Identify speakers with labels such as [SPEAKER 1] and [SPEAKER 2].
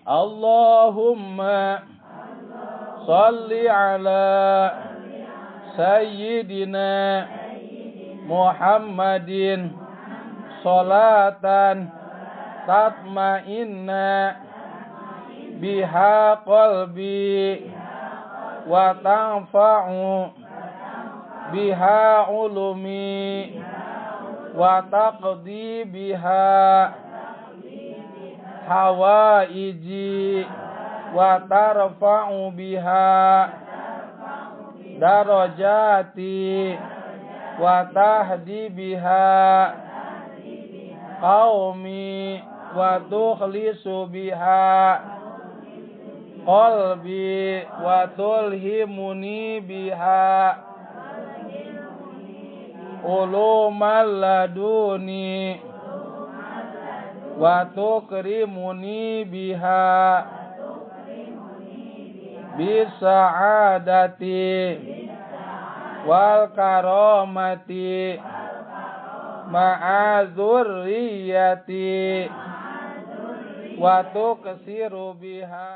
[SPEAKER 1] Allahumma salli ala sayyidina Muhammadin salatan tatma'inna biha qalbi wa tanfa'u biha ulumi wa taqdi biha hawaiji wa tarfa'u biha darajati wa tahdi biha qaumi wa tukhlisu biha qalbi wa tulhimuni biha ulumal laduni wa tukrimuni biha bisa'adati wal karamati ma'a dzurriyyati wa tuksiru biha.